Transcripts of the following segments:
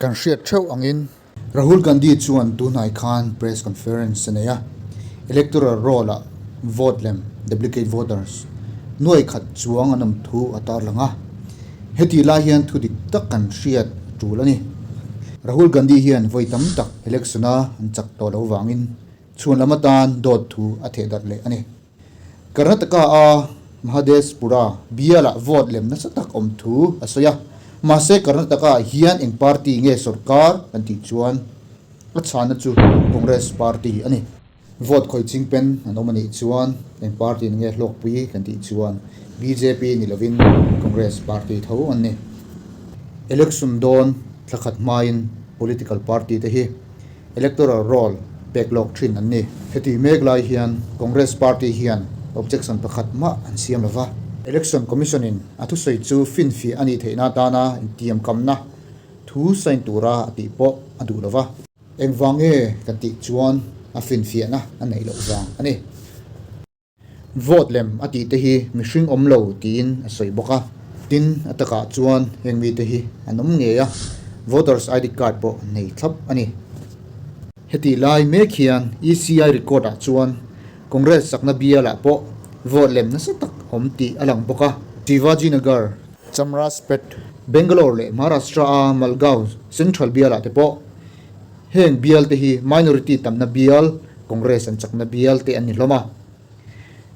Kan hriat theuh angin Rahul Gandhi chuan tunhnai khan press conference a nei a, electoral roll-ah vote lem, duplicate voters, nuai khat chuang an awm thu a tarlang a. Heti lai hian thu dik tak kan hriat a tul a ni. Rahul Gandhi hian vawi tam tak election-a an chak tawh lo vangin chhuan lam atan dawt thu a theh darh leh a ni. Karnataka-a Mahadeshpura bialah vote lem nasa tak awm thu a sawi a, mahse Karnataka-ah hian eng party nge sorkar kan tih chuan a chhanna chu Congress party a ni. Vote khawi ching pen an awm a nih chuan eng party nge hlawkpui kan tih chuan bjp ni lovin Congress party tho an ni. Election dawn thla khat hmain political party te hi Electoral roll pek lawk thin an ni. Heti mek lai hian Congress party hian objection pakhat mah an siam lo va. Election Commission in a thusawi chu finfiah a nih theihna atana intiamkamna thu sign tura a tih pawh a duh lo va. Engvang nge kan tih chuan a finfiahna a neih loh vang a ni. Vote lem a tih te hi mihring awm lo tiin a sawi bawk a. Tin, a takah chuan heng mite hi an awm ngei a, voters ID card pawh an nei thlap a ni. Hetih lai mek hian ECI record ah chuan Congress chakna bialah pawh vote lem nasa tak awm tih a lang bawk a. Shivajinagar, Chamrajpet, Bangalore leh Maharashtra a Malgaon Central bialah te pawh Heng bial te hi minority tamna bial, Congress an chakna bial te an ni hlawm a.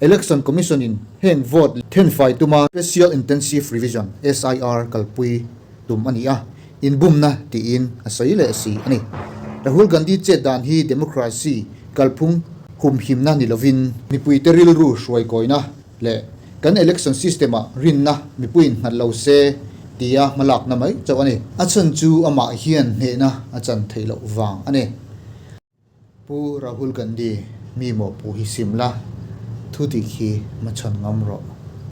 Election Commission in heng vote thenfai tuma Special Intensive Revision, SIR, kalpui tum a ni a, inbumna tiin a sawi leh si a ni. Rahul Gandhi chet dan hi democracy kalphung humhimna ni lovin mipuite rilru hruaikawina leh kan election system ah rinna mipuiin nghat lo se tia hmalakna mai chauh a ni. A chhan chu amah hian hnehna a chan theih loh vang a ni. Pu Rahul Gandhi mi mawhpuh hi sim la, thu dik hi hmachhawn ngam rawh.